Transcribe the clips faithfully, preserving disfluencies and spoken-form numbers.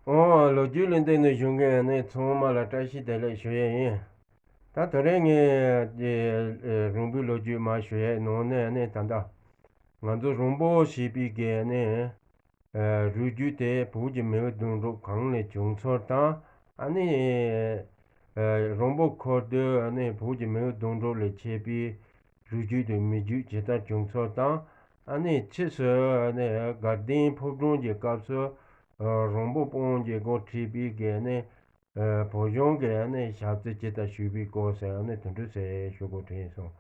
ཨོ། ལོ་རྒྱུས་ལས་འདས་ནས་བྱུང་མཁན་ནི་ཚང་མ་ལ་བཀྲ་ཤིས་བདེ་ལེགས་ཞུ་ཡས་ཡིན། ད་དེ་རིང་ངས་རོང་པོའི་ལོ་རྒྱུས་མ་ཞུ་ཡས་ནང་ནས་ནི་ད་ལྟ་ང་ཚོ་རོང་པོ་ཞེས་པའི་གི་ནི་རུས་རྒྱུད་དེ་བོད་ཀྱི་མིའུ་གདུང་དྲུག་གང་ལས་བྱུང་ཚུལ་དང་། ཨ་ནི་རོང་པོ་འཁོར་དུས་ནི་བོད་ཀྱི་མིའུ་གདུང་དྲུག་ལས་མཆེད་པའི་རུས་རྒྱུད་དེ་མི་རྒྱུད་ཇི་ལྟར་བྱུང་ཚུལ་དང་། ཨ་ནི་ཕྱིས་སུ་ནི་དགའ་ལྡན་ཕོ་བྲང་གི་སྐབས་སུ་རོང་པོ་དཔོན་གྱིས་འགོ་ཁྲིད་པའི་གི་ནི་བོད་གཞུང་གི་ནི་ཞབས་རྩིས་ཇི་ལྟར་ཞུས་པའི་སྐོར་ཟེར་ནི་དེ་འདྲ་ཟེར་ཞུ་དགོས་དྲན་སོང་།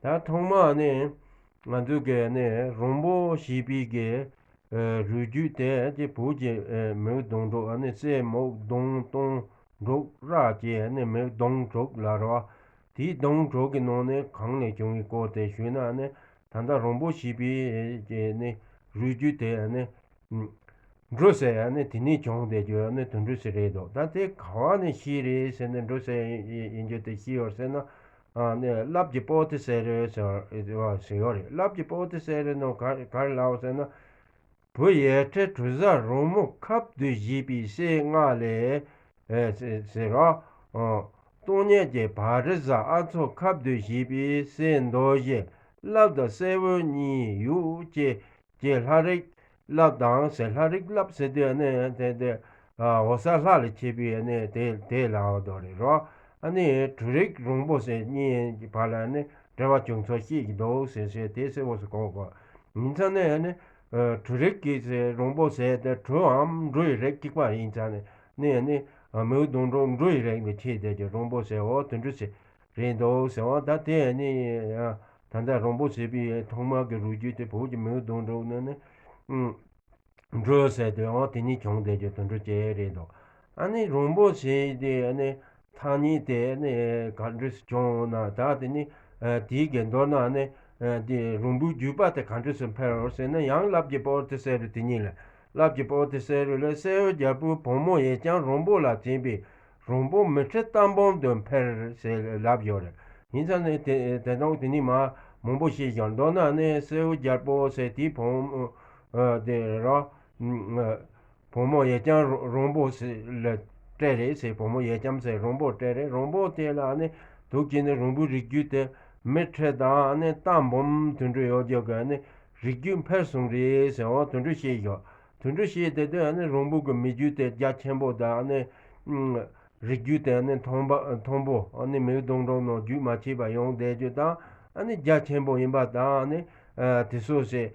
ད་ཐོག་མ་ནི་ང་ཚོ་གི་ནི་རོང་པོ་ཞེས་པའི་གི་རུས་རྒྱུད་དེ་ཀྱི་བོད་ཀྱི་མིའུ་གདུང་དྲུག་ནི་སྲས་མོ་གདུང་སྟོང་དྲུག་ར་ཀྱི་ནི་མིའུ་གདུང་དྲུག་ལ་རོ། དེའི་གདུང་དྲུག་གི་ནང་ནས་གང་ནས་བྱུང་བའི་སྐོར་དེ་ཞུས་ན་ནི་ད་ལྟ་རོང་པོ་ཞེས་པའི་གི་ནི་རུས་རྒྱུད་དེ་ནི། འབྲུ་ཟེར་ཡ་ནི་དེ་ནས་བྱུང་བསྡད་རྒྱུ་ཡ་ནི་དེ་འདྲ་ཞིག་རེད་འདུག་ད་དེ་ག་བ་ནས་ཤེས་རེད་ཟེར་ན། འབྲུ་ཟེར་ཡིན་རྒྱུ་དེ་ཤེས་ཡོད་ཟེར་ན། ཨ་ནི་རླབས་ཀྱི་པོ་ཏི་ཟེར་རེད་ཟེར་བ་ཞིག་ཡོད་རེད། རླབས་ཀྱི་པོ་ཏི་ཟེར་རེད་ནོ་ག་ག་རེ་ལབ་ཟེར་ན། བུ་ཡེ་ཁྲི་གྲུ་བཟང་རོང་མོ་ཁབ་ཏུ་བཞེས་པའི་སྲས་ལྔ་ལས། ཨེ་ཟེར་ཟེར་རོ། ཨ། སྟོང་ཉིད་ཀྱི་བ་རི་བཟའ་ཨ་མཚོ་ཁབ་ཏུ་བཞེས་པའི་སྲས་མདོ་བཞི་རླབས་དང་སྲས་བུ་གཉིས་ཡུག་ཅེས། ཀྱེ་ལྷ་རིགས་རླབས་དང་ཟེར། ལྷ་རིགས་རླབས་ཟེར་དུས་ནི་དེ་དེ་འོ་ས་ལྷ་ལ་བྱེད་པའི་ནི་དེ་དེ་ལའོ་དོ་རེད་རོ། ཨ་ནི་གྲུ་རིགས་རོང་པོ་ཟེར་གཉིས་བར་ལ་ནི་འབྲེལ་བ་བྱུང་ཚུལ་བཤད་ཀྱི་འདུག་ཟེར་ཟེར་དེ་གསལ་བོ་སུ་གོ་གོ། ཡིན་ཙང་ནི་ནི་གྲུ་རིགས་ཀྱི་ཟེར་རོང་པོ་ཟེར་དེ་གྲུའམ་འབྲུ་ཡི་རིགས་གཅིག་པ་ཡིན་ཙང་ནི་ནི་ནི་མིའུ་གདུང་དྲུག་འབྲུ་ཡི་རིགས་ནི་ཆེ་དེ་ཀྱི་རོང་པོ་ཟེར་འོ་དེ་འདྲ་ཟེར་རེད་འདུག་ཟེར་བ། ད་དེ་ནི་ད་ལྟ་རོང་པོ་ཟེར་བའི་ཐོག་མ་གི་རུས་རྒྱུད་དེ་བོད་ཀྱི་མིའུ་གདུང་དྲུག་ནི་ནི། འགྲོ་ཟེར་དུས་འོ་དེ་ནི་བྱུང་བསྡད་རྒྱུ་དེ་འདྲ་ཅིག་རེད་འདུག་ཨ་ནི་རོང་པོ་ཟེར་དེ་ནི་ཐ་སྙད་དེ་ནི་ག་འདྲ་སེ་བྱུང་ན། ད་དེ་ནི་དེའི་གི་མདོར་ན་ནི་དེ་རོང་པོའི་བརྒྱུད་པ་དེ་ག་འདྲ་སེ་འཕེལ་བ་ཟེར་ན། ཡང་རླབས་ཀྱི་པོ་ཏི་ཟེར་རུ་དེ་ཉིད་ལ། རླབས་ཀྱི་པོ་ཏི་ཟེར་རུ་ལ་སྲས་བུ་རྒྱལ་པོའི་བུ་མོ་ཡེ་ལྕམ་རོང་པོ་ལ་བྱིན་པས་རོང་པོ་མི་ཁྲི་རྟ་འབུམ་དུ་འཕེལ་ཟེར་ལབ་ཡོད་རེད། ཡིན་ཙང་ནི་དེ་དེ་དང་དེ་ནི་མ་མང་པོ་ཞིག་ཀྱང་མདོར་ན་ནི་སྲས་བུ་རྒྱལ་པོ་ཟེར་དེའི་བུ་མོ་དེ་རོ། བུ་མོ་ཡེ་ལྕམ་རོ་རོང་པོ་ཟེར་ལ་སྤྲད་རེད་ཟེར། བུ་མོ་ཡེ་ལྕམ་ཟེར་རོང་པོ་སྤྲད་རེད། རོང་པོ་དེ་ལ་ནི་འདུག་ཅིང་ནི་རོང་པོའི་རིགས་རྒྱུད་དེ་མི་ཁྲི་དང་ནི་རྟ་འབུམ་དེ་འདྲ་ཡོད་རྒྱུ་གི་ནི་རིགས་རྒྱུད་འཕེལ་སོང་རེད་ཟེར་འོ་དེ་འདྲ་བཤད་ཡོད། དེ་འདྲ་བཤད་དེ་དུས་ནི་རོང་པོ་གི་མི་རྒྱུད་དེ་རྒྱ་ཆེན་པོ་དང་ནི། རིགས་རྒྱུད་དེ་ནི་མཐོན་པོ་མཐོན་པོ་ནི་མིའུ་གདུང་དྲུག་ནང་རྒྱུད་མ་ཆད་པ་ཡོང་བསྡད་རྒྱུ་དང་། ཨ་ནི་རྒྱ་ཆེན་པོ་ཡིན་པ་དང་ནི་དེ་ཚོ་ཞེས་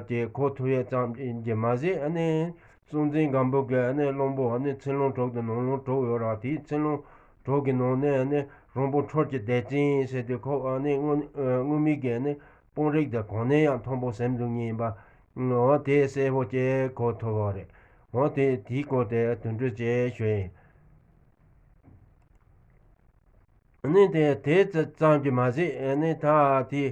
དེ་གོ་ཐུབ་ཡས་ཙམ་གྱིས་མ་ཟད། ཨ་ནི་སྲོང་བཙན་སྒམ་པོ་གི་ནི་བློན་པོ་ནི་ཚེ་ལོང་དྲུག་དང་ནང་ལོང་དྲུག་ཡོད་ར། དེའི་ཚེ་ལོང་དྲུག་གི་ནང་ནས་ནི་རོང་པོ་འཕྲུལ་གྱི་སྡེ་ཚན་ཟེར་དུས་ཁོ་ནི་དངོས་དངོས་མིང་གི་ནི་དཔོན་རིགས་དེ་གང་ནས་ཡང་མཐོན་པོ་ཟེར་འདུག་ཉིན་པ། འོ་དེ་གསལ་པོ་ཅིག་གོ་ཐུབ་པ་རེད། འོ་དེ་དེའི་སྐོར་དེ་དེ་འདྲ་ཅིག་ཞུ་ཡིན། ནི་དེ་དེ་ཙམ་གྱིས་མ་ཟད་ནི་ད་དེ་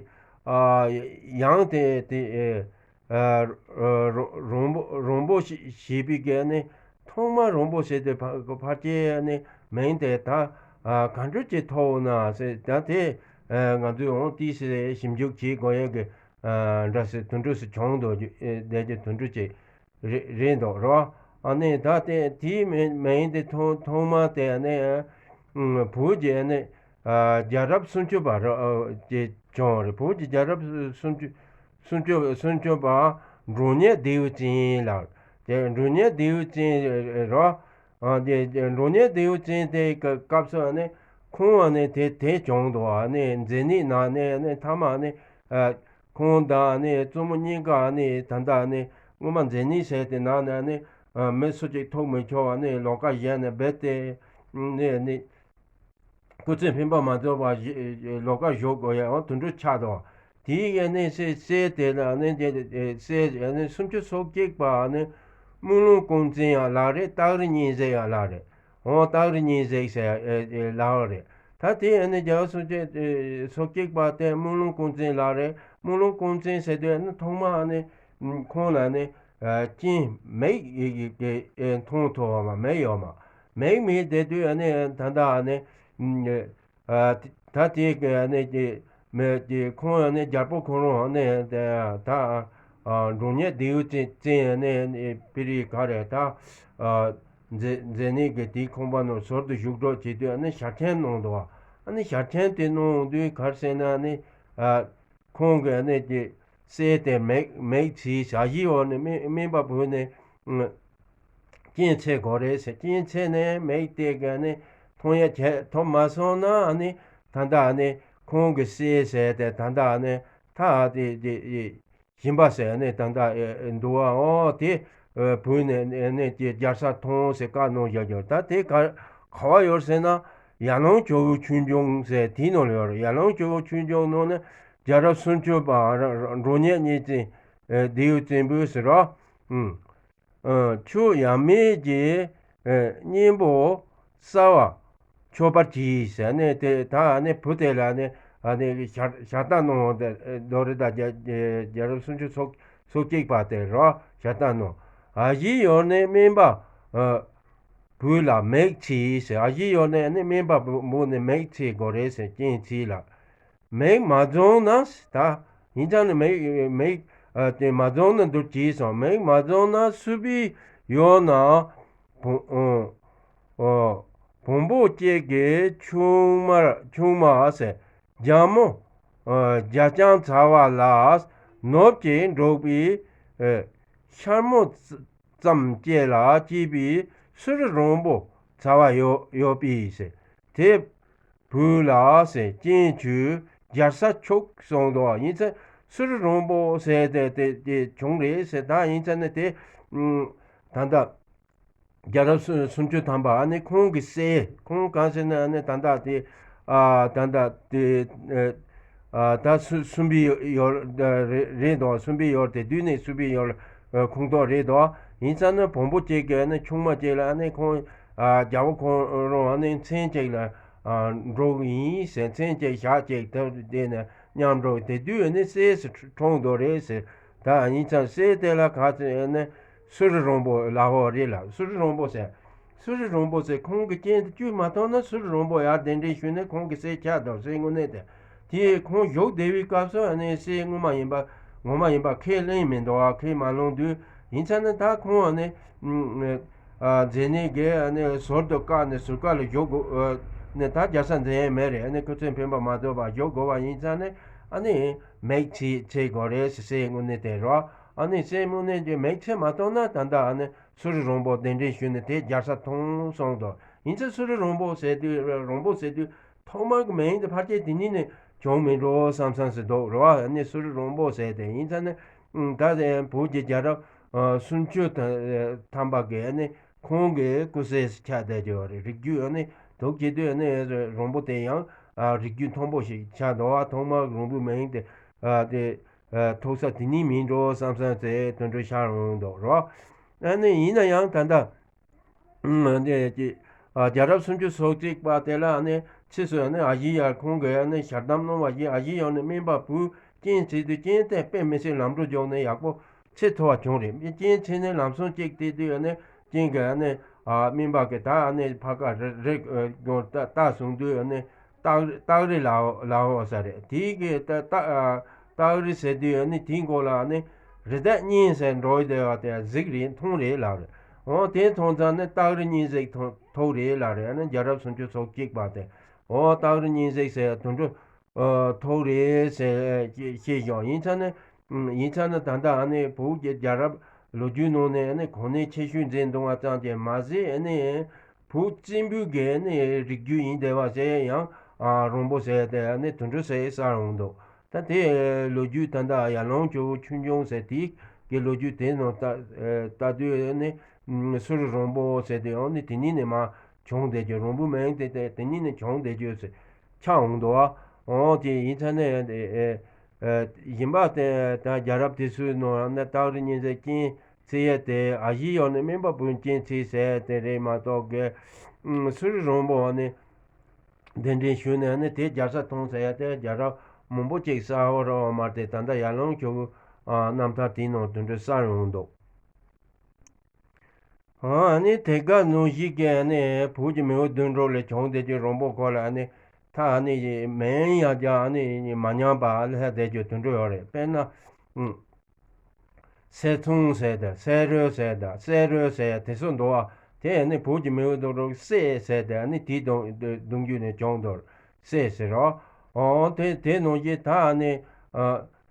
ཡང་དེ་དེ་རོང་པོ་རོང་པོ་ཞེས་པའི་གི་ནི་ཐོག་མ་རོང་པོ་ཟེར་དེ་ཕལ་ཆེར་ནི་མིང་དེ་ད་ག་འདྲ་ཅིག་ཐོགས་ན་ཟེར། ད་དེ་ང་ཚོས་འོང་ཏི་སེ་ཞིབ་འཇུག་བྱེད་དགོས་ཡས་གི་འདྲ་ཟེར་དེ་འདྲ་ཟེར་བྱུང་འདུག་རྒྱུ་བསྡད་རྒྱུ་དེ་འདྲ་ཅིག་རེད་རེད་འདུག་རོ། ཨ་ནི་ད་དེ་དེའི་མིང་མིང་དེ་ཐོག་ཐོག་མ་དེ་ནི་བོད་ཀྱི་ནི་རྒྱལ་རབས་སུམ་ཅུ་པ་རོ་ཅེས་བྱུང་རེད། བོད་ཀྱི་རྒྱལ་རབས་སུམ་ཅུ་སུམ་ཅུ་སུམ་ཅུ་པ་འབྲོང་གཉན་ལྡེའུ་བཙན་ལགས། དེ་འབྲོང་གཉན་ལྡེའུ་བཙན་རོ། ཨ་དེ་དེ་འབྲོང་གཉན་ལྡེའུ་བཙན་དེ་སྐབས་སུ་ནི་ཁོང་ནི་དེ་དེ་བྱུང་འདུག་ཨ་ནི་མཛེ་ནད་ནང་ནས་ནི་མཐའ་མ་ནི་ཁོང་དང་ནི་བཙུན་མོ་གཉིས་ཀ་ནི་ད་ལྟ་ནི་སྔོན་མ་མཛེ་ནད་ཟེར་དེ་ནང་ནས་ནི་མི་སུ་གཅིག་ཐུག་མི་ཆོག་ནི་ལོགས་ཀ་བཞག་ནས་རྦད་དེ་ནི་ནི་སྐུ་ཚེ་འཕེན་པ་མ་རྫོགས་པ་ལོགས་ཀ་བཞུགས་དགོས་ཡ་འོ་དེ་འདྲ་ཆགས་འདུག་དེའི་ཡ་ནི་སྲས་སྲས་དེ་ལ་ནི་སྲས་ཡ་ནི་སུམ་ཅུ་སོ་གཅིག་པ་ནི་སྨོན་ལུང་ཀུན་བཙན་ཡང་ལགས་རེད། སྟག་རི་གཉན་གཟིགས་ཡང་ལགས་རེད། འོ་སྟག་རི་གཉན་གཟིགས་ཟེར་ལགས་རེད། ད་དེ་ཡ་ནི་རྒྱལ་བ་སུམ་ཅུ་སོ་གཅིག་པ་དེ་སྨོན་ལུང་ཀུན་བཙན་ལགས་རེད། སྨོན་ལུང་ཀུན་བཙན་ཟེར་དུས་ཡ་ནི་ཐོག་མ་ནི་ཁོང་ལ་ནི་རྐྱེན་མིག་མཐོང་ཐུབ་པ་མ་མིག་ཡོད་མ་མིག་མེད་དེ་དུས་ཡ་ནི་ད་ལྟ་ནི། ད་དེ་ནས་ཀྱི་མི་དེ་ཁོང་ནས་རྒྱལ་པོ་ཁོ་རང་ནས་ད་འབྲོང་གཉན་ལྡེའུ་བཙན་བཙན་ནས་པི་རི་ག་རེ་ད་ མཛེ་མཛེ་ནད་ཀྱི་དེའི་ཁང་པ་ནང་ཟུར་དུ་བཞུགས་གྲབས་བྱེད་དུས་ཨ་ནི་ཞལ་ཆེམས་གནང་འདུག་ཨ་ནི་ཞལ་ཆེམས་དེ་གནང་དུས་ག་རེ་ཟེར་ན་ཨ་ནི་ཨ་ཁོང་གིས་ཨ་ནི་དེ་གསེར་དེ་མིག་མིག་ཕྱིས་ཞལ་བཞི་འོག་ནས་སྨན་སྨན་པ་བུ་ནས་ཨ་རྐྱེན་འཚོལ་དགོས་རེད་ཟེར། རྐྱེན་འཚོལ་ནས་མིག་དེ་ག་ནས་མཐོང་ཡ་བྱས་ཐོབ་མ་སོང་ན་ཨ་ནི་ད་ལྟ་ཨ་ནི་ཁོང་གི་སྲས་ཟེར་ཏེ་ད་ལྟ་ཨ་ནི་ད་དེ་དེ་ཞིམ་པ་ཟེར་ཨ་ནི་ད་ལྟ་འདུག་ཨ། འོ་དེ་བུ་ནས་ཨ་ནི་དེ་རྒྱལ་ས་མཐོང་ཟེར་བཀའ་གནང་བཞག་ཡོད། ད་དེ་ག་ག་བ་ཡོད་ཟེར་ན་ཡར་ལུང་ཇོ་བོ་ཆོས་འབྱུང་ཟེར་དེའི་ནང་ལ་ཡོད་རེད། ཡར་ལུང་ཇོ་བོ་ཆོས་འབྱུང་ནང་ནས་རྒྱལ་རབས་སུམ་ཅུ་པ་འབྲོང་གཉན་གཉིས་ཅན་ལྡེའུ་བཙན་པོས་ཟེར་རོ། ཨུམ། ཆུ་ཡ་མེད་ཀྱི་གཉེན་པོ་གསར་བ་མཆོད་པར་གྱིས་ཟེར་ནས་དེ་ད་ནི་བུ་དེ་ལ་ནི་ནི་ཞལ་ཞལ་ཏ་གནང་དེ་རྡོ་རི་དང་རྒྱལ་རབས་སུམ་ཅུ་སོ་སོ་གཅིག་པ་དེ་རོ་ཞལ་ཏ་གནང་། ཨ་ཞེ་ཡོར་ནས་སྨན་པ་བུ་ལ་མིག་ཕྱིས་ཟེར། ཨ་ཞེ་ཡོར་ནས་ནི་སྨན་པ་བུ་ནི་མིག་ཕྱིས་དགོས་རེད་ཟེར། རྐྱེན་ཕྱིས་ལ། མིག་མ་རྫོང་ན་ད་ཡིན་ཙང་ནི་མིག་མིག་དེ་མ་རྫོང་ན་འདུག་གྱིས་སོང་། མིག་མ་རྫོང་ན་སུ་པའི་ཡོད་ན་བོང་བོང་བུ་གཅིག་གི་ཆུང་མ་ཆུང་མ་ཟེར་རྒྱ་མོ་རྒྱ་ལྕང་ཚ་བ་ལ་ནོར་གྱིས་འགྲོགས་པའི་ཤར་མོ་ཙམ་སྐྱེས་ལ་སྐྱེས་པའི་སུ་རི་རོང་པོ་ཚ་བ་ཡོད་ཡོད་པས་ཟེར། དེ་བུ་ལ་ཟེར་རྐྱེན་བྱུས་རྒྱལ་ས་ཕྱོགས་སོང་དོ། ཡིན་ཚེ་སུ་རི་རོང་པོ་ཟེར་དེ་དེ་དེ་བྱུང་རེད་ཟེར། ད་ཡིན་ཚེ་ནི་དེ་ད་ལྟ་རྒྱལ་རབས་སུ་སུམ་ཅུ་ཐམ་པ་ཨ་ནི་ཁོང་གི་སྲས་ཁོང་གང་ཟེར་ན་ཨ་ནི་ད་ལྟ་དེ་ཨ་ད་ལྟ་དེ་ཨ་ད་སུ་སུམ་པའི་ཡོལ་རེད་དོ། སུམ་པའི་ཡོལ་དེ་དུས་ནས་སུམ་པའི་ཡོལ་ཁོངས་གཏོགས་རེད་དོ། ཡིན་ཙང་ནི་བོང་བུ་གཅིག་གི་ནི་ཆུང་མ་གཅིག་ལ་ཨ་ནི་ཁོང་རྒྱལ་པོ་ཁོང་རང་ཨ་ནི་མཚན་གཅིག་ལ་འགྲོ་གི་ཡིན་ཟེར། མཚན་གཅིག་ཞག་གཅིག་དེ་དེ་ནས་མཉམ་འགྲོ་དེ་དུས་ཨ་ནི་སྲས་སུ་འཁྲུངས་འདུག་རེད་ཟེར། ད་ཡིན་ཙང་སྲས་དེ་ལ་ག་ཚོད་ཨ་ནི་སུ་རི་རོང་པོ་ལ་ཧོ་རེད་ལ། སུ་རི་རོང་པོ་ཟེར། སུ་རི་རོང་པོ་ཟེར་ཁོང་གི་རྐྱེན་དེ་བཅོས་མ་ཐུབ་ན་སུ་རི་རོང་པོ་ཡར་གདན་འདྲེན་ཞུས་ནས་ཁོང་གི་སྲས་ཆགས་འདུག་སྲས་དངོས་གནས་དེ། དེ་ཁོང་བཞུགས་བསྡད་པའི་སྐབས་སུ་ཨ་ནི་སྲས་ངོ་མ་ཡིན་པ་ངོ་མ་ཡིན་པ་ཁས་ལེན་མི་འདུག་ཨ། ཁས་མ་ལོངས་དུས་ཡིན་ཙང་ནི་ད་ཁོང་ཨ་ནི་མཛེ་ནད་ཀྱིས་ཨ་ནི་ཟུར་དུ་བཀག་ནས་ཟུར་བཀག་ལ་བཞུགས་དགོས་ནས་ད་རྒྱལ་ས་འཛིན་ཡས་མེད་རེད། ཨ་ནི་སྐུ་ཚེ་འཕེན་པ་མ་ཐོབ་པ་བཞུགས་དགོས་པ་ཡིན་ཙང་ནི་ཨ་ནི་མིག་ཕྱིས་ཕྱིས་དགོས་རེད་ཟེར། སྲས་དངོས་གནས་དེ་རོ། ཨ་ནི་སྲས་དངོས་གནས་ཀྱི་མིག་ཕྱིས་མ་ཐོབ་ན་ད་ལྟ་ཨ་ནི་སུ་རི་རོང་པོ་གདན་འདྲེན་ཞུས་ནས་དེ་རྒྱལ་ས་མཐོང་སོང་དོ། ཡིན་ཙང་སུ་རི་རོང་པོ་ཟེར་དུས་རོང་པོ་ཟེར་དུས་ཐོག་མར་གྱི་མིང་དེ་ཕལ་ཆེར་དེ་ཉིད་ནས་བྱུང་མིན་འགྲོ་བསམ་བསམ་ཟེར་འདུག་རེད་བ། ཨ་ནི་སུ་རི་རོང་པོ་ཟེར་དེ་ཡིན་ཙང་ནི་ད་དེ་བོད་ཀྱི་རྒྱལ་རབས་སུམ་ཅུ་ཐམ་པ་གི་ཨ་ནི་ཁོང་གི་སྐུ་སྲས་ཆགས་བསྡད་ཀྱི་ཡོད་རེད། རིགས་རྒྱུད་ཨ་ནི་འདུག་བྱེད་དུས་ཨ་ནི་རོང་པོ་དེ་ཡང་རིགས་རྒྱུད་མཐོན་པོ་ཞིག་ཆགས་འདུག་བ། ཐོག་མར་རོང་པོའི་མིང་དེ་དེ་ཐོགས་ས་དེ་ཉིད་མིན་འགྲོ་བསམ་བསམ་ཟེར་དོན་འགྲོ་ཤར་འོང་འདུག་རེད་བ། ཨ་ནི་ཡིན་ན་ཡང་ད་ལྟ། ཨ་ནི་ཀྱི་ཨ་རྒྱལ་རབས་སུམ་ཅུ་སོ་གཅིག་པ་དེ་ལ་ཨ་ནི་ཕྱིས་སུ་ཨ་ནི་ཨ་ཞེ་ཡར་ཁོང་གིས་ཨ་ནི་ཞལ་གདམས་གནང་བ་ཞིག་ཨ་ཞེ་ཡོར་ནས་སྨན་པ་བུ་རྐྱེན་བྱས་དུས་རྐྱེན་དེ་དཔེ་མི་སྲིད་ལམ་འགྲོ་འཇོག་ནས་ཡག་པོ་ཚེ་ཐུབ་པ་བྱུང་རེད། རྐྱེན་བྱས་ནས་ལམ་སང་གཅིག་བལྟས་དུས་ཨ་ནི་རྐྱེན་གྱིས་ཨ་ནི་ཨ་སྨན་པ་གིས་ད་ཨ་ནི་ཕ་ཀ་རེ་རེ་ཨ་ད་ད་བཟུང་དུས་ཨ་ནི་སྟག་སྟག་རི་ལ་ལ་འོ་ས་རེད། དེའི་གི་ད་ད་སྟག་རི་ཟེར་དུས་ཨ་ནི་དེའི་མགོ་ལ་ཨ་ནི་རི་དྭགས་གཉན་ཟེར་འགྲོ་ཡི་བསྡད་པ་དེ་གཟིགས་རེད་མཐོང་རེད་ལབ་རེད། འོ་དེ་མཐོང་ཙང་ནི་སྟག་རི་གཉན་གཟིགས་མཐོང་ཐུབ་རེད་ལབ་རེད། ཨ་ནི་རྒྱལ་རབས་སུམ་ཅུ་སོ་གཅིག་པ་དེ་འོ་སྟག་རི་གཉན་གཟིགས་ཟེར་དོན་འགྲོ་ཐུབ་རེད་ཟེར་བཤད་བཞག་ཡིན་ཙང་ནི་ཡིན་ཙང་ནི་ད་ལྟ་ཨ་ནི་བོད་ཀྱི་རྒྱལ་རབས་ལོ་རྒྱུས་ནང་ནས་ཨ་ནི་གོ་གནས་ཆེ་ཤོས་འཛིན་གཏོང་བ་ཙམ་གྱིས་མ་ཟད་ཨ་ནི་བོད་བཙན་པོའི་གི་ནི་རིགས་རྒྱུད་ཡིན་བསྡད་པ་ཟེར་ཡང་རོང་པོ་ཟེར་དེ་ནི་དུད་འགྲོ་ཟེར་གསལ་འོང་འདུག་ད་དེ་ལོ་རྒྱུས་ད་ལྟ་ཡར་ལུང་ཇོ་བོ་ཆོས་འབྱུང་ཟེར་དེ་གི་ལོ་རྒྱུས་དེ་ནང་ལྟ་ལྟ་དུས་ནི་སུ་རི་རོང་པོ་ཟེར་དེ་ཡང་ནི་དེ་ཉིད་ནས་མ་བྱུང་བསྡད་རྒྱུ། རོང་པོའི་མིང་དེ་དེ་དེ་ཉིད་ནས་བྱུང་བསྡད་རྒྱུ་ཟེར་ཆགས་འོང་འདུག་བ། འོ་དེ་ཡིན་ཙང་ནི་ཡིན་པ་དེ་ད་རྒྱལ་རབས་དེ་ཚོའི་ནང་ནི་སྟག་རི་གཉན་གཟིགས་རྐྱེན་བྱེད་ཡས་དེ་ཨ་ཞེ་ཡོར་ནས་སྨན་པ་བུ་རྐྱེན་བྱེད་ཟེར་དེ་རེད་མ་གཏོགས་གི་ཨུམ་སུ་རི་རོང་པོ་ནི་གདན་འདྲེན་ཞུས་ནས་ནི་དེ་རྒྱལ་ས་མཐོང་ཟེར་ཡ་དེ་རྒྱལ་རབས་མང་པོ་ཅིག་གསལ་བོ་རོ་མ་དེ་ད་ལྟ་ཡར་ལུང་ཇོ་བོའི་རྣམ་ཐར་དེའི་ནང་དུ་འདྲ་གསལ་ཡོང་འདུག་ཨ་ནི་དེ་ག་ནང་བཞིན་གྱི་ནི་བོད་ཀྱི་མེས་པོ་བདུན་གྲོགས་ལས་བྱུང་བསྡད་ཀྱི་རོང་པོ་ཁོ་ལ་ནི་ད་ནི་མིང་ཡང་རྒྱ་ནི་མ་ཉམས་པ་ལྷ་བསྡད་ཀྱི་དུད་འགྲོ་ཡོད་རེད། དཔེར་ན། ཨུམ། སེ་ཚོང་ཟེར་དང་སེ་རོལ་ཟེར་དང་སེ་རོལ་ཟེར་དེ་ཚོ་འདུག་བ། དེ་ནི་བོད་ཀྱི་མེས་པོ་སྡོང་གྲོགས་སྲས་ཟེར་ཏེ་ནི་དེའི་གདུང་གདུང་རྒྱུད་ནས་བྱུང་འདུག་སྲས་ཟེར་རོ། འོ་དེ་དེ་ནང་བཞིན་ད་ནི་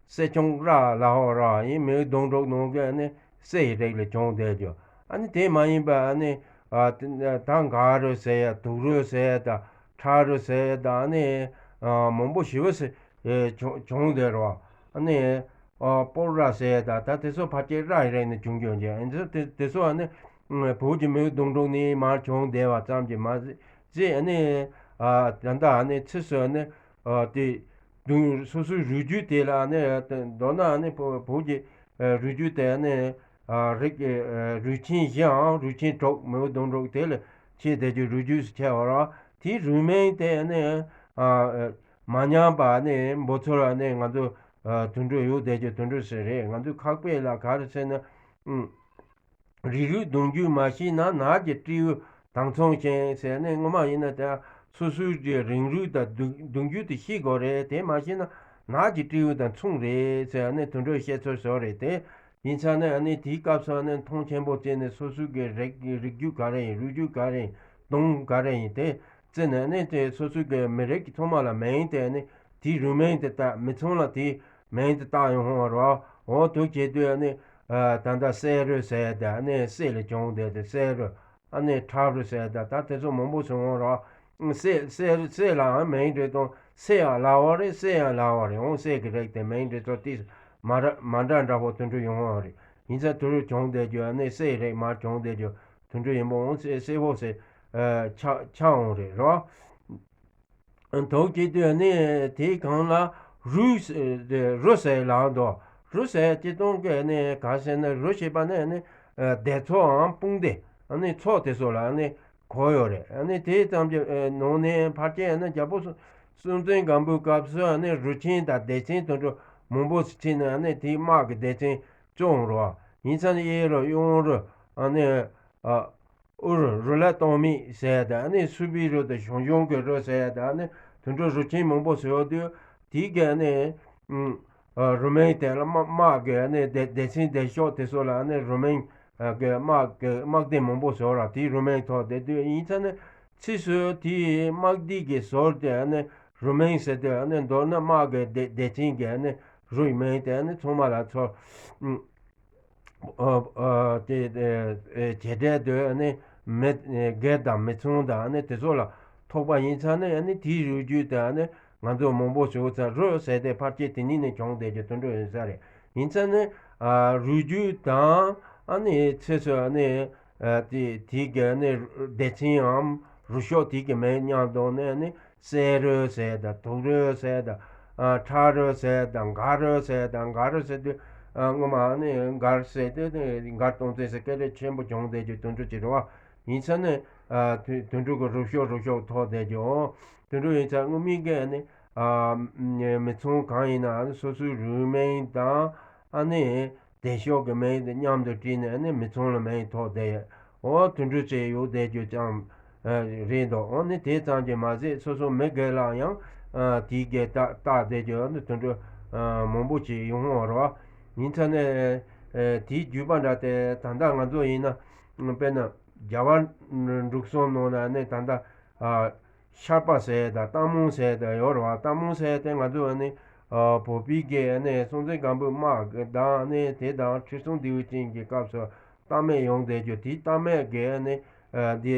སྲས་ཆུང་ར་ལ་ཧོ་ར་ཡིན་མེས་པོ་སྡོང་གྲོགས་ནང་གི་ནི་སྲས་ཡི་རིགས་ལས་བྱུང་བསྡད་རྒྱུ། ཨ་ནི་དེ་མ་ཡིན་པ་ནི་ད་མགར་རུ་ཟེར་ཡ་དུག་རུ་ཟེར་ཡ་ད་ཁྲ་རུ་ཟེར་ཡ་ད་ནི་མང་པོ་ཞེ་པོ་ཟེར། ཨེ་བྱུང་བྱུང་དེ་རོ། ཨ་ནི་ཨ་སྤོར་ར་ཟེར་ད་ད་དེ་ཚོ་ཕལ་ཆེར་ར་ཡི་རིགས་ནས་བྱུང་རྒྱུ་ཡིན་ཨ་ནི་དེ་དེ་ཚོ་ཨ་ནི་བོད་ཀྱི་མེས་པོ་སྡོང་གྲོགས་ནས་མར་བྱུང་བསྡད་པ་ཙམ་གྱིས་མ་ཟད་ཨ་ནི་ཨ་ད་ལྟ་ཨ་ནི་ཕྱིས་སུ་ཨ་ནི་ཨ་དེ་སྡུག་སོ་སོའི་རུས་རྒྱུད་དེ་ལ་ཨ་ནི་མདོར་ན་ཨ་ནི་བོད་བོད་ཀྱི་ཨ་རུས་རྒྱུད་དེ་ཨ་ནི་ཨ་རིགས་ཨ་རུས་ཆེན་བཞིའམ་རུས་ཆེན་དྲུག་མེས་པོ་སྡོང་གྲོགས་དེ་ལ་ཆེ་དེ་ཀྱི་རུས་རྒྱུད་སུ་ཁྱེར་བ་ར་དེའི་རུས་མིང་དེ་ཨ་ནི་ཨ། མ་ཉམས་པ་ནི་འབོ་ཚོར་བ་ནི་ང་ཚོ་དུད་འགྲོ་ཡོད་བསྡད་རྒྱུ་དུད་འགྲོ་ཟེར་རེད། ང་ཚོ་ཁ་དཔེ་ལ་ག་རེ་ཟེར་ན། རིགས་རུས་གདུང་རྒྱུད་མ་ཤེས་ན་ནགས་ཀྱི་སྤྲེའུ་དང་མཚུངས་ཤིང་ཟེར་ནས་སྔོན་མ་ཡིན་ན་ད་སོ་སོའི་རིགས་རུས་དང་གདུང་གདུང་རྒྱུད་དེ་ཤེས་དགོས་རེད། དེ་མ་ཤེས་ན་ནགས་ཀྱི་སྤྲེའུ་དང་མཚུངས་རེད་ཟེར་ནས་དུད་འགྲོའི་བཤད་ཚུལ་བཟོ་རེད་དེ། ཡིན་ཙང་ནས་ཨ་ནི་དེའི་སྐབས་སུ་ཨ་ནི་མཐོང་ཆེན་པོ་བྱས་ནས་སོ་སོའི་གི་རིགས་རིགས་རྒྱུད་ག་རེ་ཡིན་རུས་རྒྱུད་ག་རེ་ཡིན་གདུང་ག་རེ་ཡིན་དེ་བརྩིས་ནས་ཨ་ནི་དེ་སོ་སོའི་གི་མི་རིགས་ཀྱི་ཚང་མ་ལ་མིང་དེ་ཨ་ནི་དེའི་རུས་མིང་དེ་བཏགས་མི་ཚང་ལ་དེའི་མིང་དེ་བཏགས་ཡོང་ཧོང་རོ། འོ་དུ་བྱེད་དུས་ཨ་ནི་ད་ལྟ་སྲས་རུས་ཟེར་དེ་ཨ་ནི་སྲས་ལས་བྱུང་དེ་དེ་སྲས་རུས། ཨ་ནི་ཁྲ་རུ་ཟེར་ད་ད་དེ་ཚོ་མང་པོ་ཟེར་འོང་ར། སྲས་སྲས་སྲས་ལའང་མིང་འབྲི་སྟངས་སྲས་ཡང་ལ་བ་རེད། སྲས་ཡང་ལ་བ་རེད། འོང་སྲས་ཀྱི་རིགས་དེ་མིང་འབྲི་སྟངས་ཏིས་མ་ར་མ་འདྲ་འདྲ་པོ་དུད་འགྲོ་ཡོང་བ་རེད། ཡིན་ཙང་དུད་འགྲོ་བྱུང་བསྡད་རྒྱུ་ཨ་ནི་སྲས་རིགས་མར་བྱུང་བསྡད་རྒྱུ་དུད་འགྲོ་ཡིན་པ་འོང་སྲས་སྲས་པོ་ཟེར་ཆགས་ཆགས་འོང་རེད་རོ། དོགས་ཀྱི་དུས་ནི་དེའི་སྒང་ལ་རུས་རུ་ཟེར་ལབ་འདུག་རུ་ཟེར་སྤྱིར་བཏང་གི་ནི་ག་ཟེར་ན་རུ་ཞེས་པ་ནི་ནི་སྡེ་ཚོགས་འམ་དཔུང་སྡེ་ནི་ཚོགས་དེ་ཚོ་ལ་ནི་གོ་ཡོད་རེད། ནི་དེ་ཙམ་གྱི་ནང་ནས་ཕལ་ཆེར་ནི་རྒྱལ་པོ་སྲོང་བཙན་སྒམ་པོའི་སྐབས་སུ་ནི་རུ་ཆེན་དང་སྡེ་ཆེན་དུད་འགྲོ་མང་པོ་ཞིག་ཕྱིན་ནས་ནི་དེའི་དམག་གི་སྡེ་ཚན་བཙོང་རོགས་ཡིན་ཙང་གཡས་རུ་གཡོན་རུ་ནི། ཨུ་རུ་རུ་ལ་སྟོང་མིག་ཟེར་ཡ་དང་ནི་སུ་པའི་རུ་དང་ཞང་ཞུང་གི་རུ་ཟེར་ཡ་དང་ནི་དུད་འགྲོ་རུ་ཆེན་མང་པོ་ཟེར་བ་དུས་དེའི་གི་ནི་རུ་མིང་དེ་ལ་དམག་དམག་གི་ནི་སྡེ་སྡེ་ཚན་སྡེ་ཤོག་དེ་ཚོ་ལ་ནི་རུ་མིང་གི་དམག་གི་དམག་སྡེ་མང་པོ་ཟེར་བ་ར་དེའི་རུ་མིང་ཐོགས་དེ་དུས་ཡིན་ཙང་ནི་ཕྱིས་སུ་དེའི་དམག་སྡེ་གི་ཟུར་དེ་ནི་རུ་མིང་ཟེར་དུས་ནི་མདོར་ན་དམག་གི་སྡེ་སྡེ་ཚན་གི་ནི་རུའི་མིང་དེ་ནི་ཚང་མ་ལ་ཚོར། དེ་བྱེད་འབྲེལ་དུ་ནི་མི་སྒེར་དང་མི་ཚང་དང་ནི་དེ་ཚོ་ལ་ཐོགས་པ་ཡིན་ཙང་ནི་ནི་དེའི་རུས་རྒྱུད་དང་ནི་ང་ཚོ་མང་པོ་ཞིག་ཚང་རུ་ཟེར་ཏེ་ཕལ་ཆེར་དེ་ཉིད་ནས་བྱུང་བསྡད་རྒྱུ་དོན་འགྲུབ་ཡིན་ས་རེད། ཡིན་ཙང་ནི་རུས་རྒྱུད་དང་ཨ་ནི་ཚེ་སྲོག་ནི་དེ་དེའི་གི་ནི་སྡེ་ཚན་འམ་རུས་ཤོག་དེའི་གི་མིང་མཉམ་དུ་ནི་ནི། སྲས་རུས་ཟེར་དང་དུག་རུས་ཟེར་དང་ཁྲ་རུས་ཟེར་དང་མགར་རུས་ཟེར་དང་མགར་རུས་ཟེར་དུས་སྔོན་མ་ནི་མགར་ཟེར་དུས་ནི་མགར་སྟོང་བཙན་ཟེར་སྐད་རིགས་ཆེན་པོ་བྱུང་བསྡད་རྒྱུ་དོན་འགྲུབ་ཅིག་རེད་བ། ཡིན་ཙང་ནི་དོན་དོན་འགྲུབ་ཀྱི་རུས་ཤོག་རུས་ཤོག་ཐོགས་བསྡད་རྒྱུ་འོང་། དོན་འགྲུབ་ཡིན་ཙང་སྔོན་མའི་གི་ནི་མི་ཚང་གང་ཡིན་ན་སོ་སོའི་རུས་མིང་དང་ཨ་ནི། སྡེ་ཤོག་གི་མིང་དེ་མཉམ་དུ་བྲིས་ནས་ནི་མི་ཚང་ལ་མིང་ཐོགས་ཏེ། འོ་དོན་འགྲུབ་ཅིག་ཡོད་བསྡད་རྒྱུ་ཙམ་རེད་འདུག་འོ་ནི་དེ་ཙམ་གྱིས་མ་ཟད་སོ་སོ་མི་སྒེར་ལ་ཡང་དེའི་སྒེར་བཏགས་བཏགས་བསྡད་རྒྱུ་ནི་དོན་འགྲུབ་མང་པོ་ཅིག་ཡོང་ཧོང་རོ། ཡིན་ཙང་ནི་དེའི་བརྒྱུད་པ་འདྲ་དེ་ད་ལྟ་ང་ཚོ་ཡིན་ན་དཔེར་ན་རྒྱལ་བ་འབྲུག་གསུམ་ནང་ན་ནི་ད་ལྟ། ཤར་པ་ཟེར་དང་སྟག་མོ་ཟེར་དང་ཡོད་རེད་བ། སྟག་མོ་ཟེར་དེ་ང་ཚོ་ནི་བོད་པའི་གི་ནི་སྲོང་བཙན་སྒམ་པོའི་དམག་གི་དང་ནི་དེ་དང་ཁྲི་སྲོང་ལྡེའུ་བཙན་གྱི་སྐབས་སུ་རྟ་རྨིག་ཡོང་བསྡད་རྒྱུ་དེ་རྟ་རྨིག་གི་ནི་འདི་